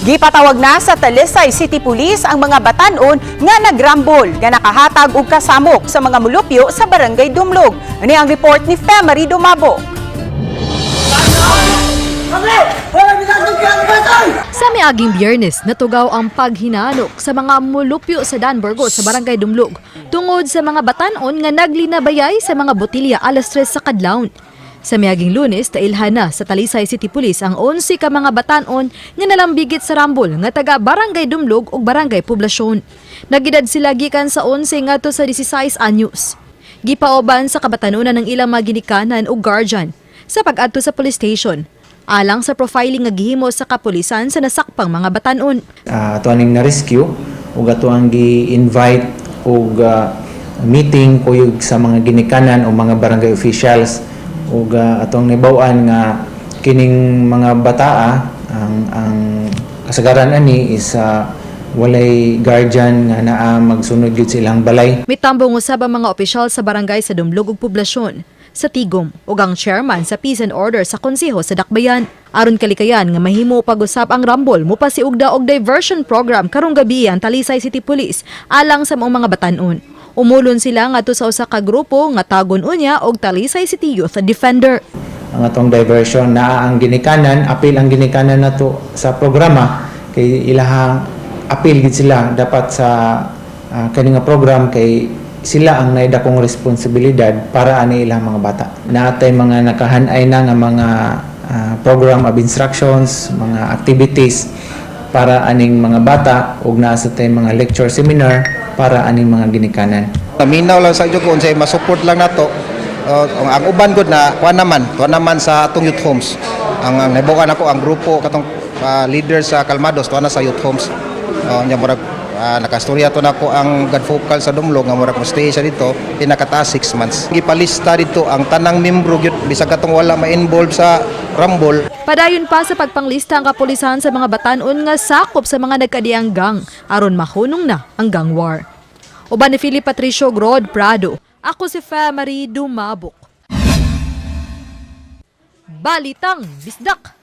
Gipatawag na sa Talisay City Police ang mga batanon nga nagrambol nga nakahatag og kasamok sa mga mulupyo sa Barangay Dumlog. Ani ang report ni Femery Dumabok. Sa miaging Biyernes, natugaw ang paghinanok sa mga mulupyo sa Dan Burgos sa Barangay Dumlog tungod sa mga batanon nga naglinabayay sa mga botilya alas 3 sa kadlawon. Sa miaging Lunes, tailhan na sa Talisay City Police ang 11 ka mga batanon nga nalambigit sa rambol nga taga Barangay Dumlog ug Barangay Poblasyon. Nagedad sila gikan sa 11 ngadto sa 16 anyos. Gipauban sa kabatanunan ng ilang mga ginikanan ug guardian sa pag-adto sa police station alang sa profiling nga gihimo sa kapulisan sa nasakpang mga batanon. Ato aning na-rescue ug ato ang gi-invite og meeting kuyog sa mga ginikanan o mga barangay officials ug atong nahibaw-an nga kining mga bataa, ang kasagaran ani is walay guardian nga naa magsunod gyud sa ilang balay. Mitambong usab ang mga opisyal sa barangay sa Dumlog ug Poblasyon, sa Tigom ug ang chairman sa Peace and Order sa Konseho sa Dakbayan. Aron kalikayan nga mahimo pag-usab ang rambol, mopasiugda og diversion program karong gabi ang Talisay City Police alang sa maong mga batanon. Umulon sila ngadto sa usa ka grupo nga tagon unya og Talisay City Youth Defender. Ang atong diversion, naa ang ginikanan, apil ang ginikanan nato sa programa kay ilahang apil gid sila dapat sa kani nga program kay sila ang naidakong responsibilidad para ani ilang mga bata. Naatay mga nakahanay na nga mga program of instructions, mga activities para aning mga bata ug naa sa tay mga lecture seminar para aning mga ginikanan. Naminaw lang sa inyo kung unsay ma-support lang nato. Ang uban gud na kuan naman, tuan naman sa atong youth homes. Ang nahibaw-an ako ang grupo katong leader sa Kalmados tuan na sa youth homes. Nya murag nakastorya to nako ang God focal sa Dumlog nga murag mo stay siya dito pinakataas 6 months. Gipalista dito ang tanang membro gyud bisag katong wala ma-involve sa Rumble. Padayon pa sa pagpanglista ang kapulisan sa mga batanon nga sakop sa mga nagkadiang gang aron mahunong na ang gang war. Uban ni Philip Patricio Grod Prado. Ako si Fe Marie Dumabok. Balitang Bisdak.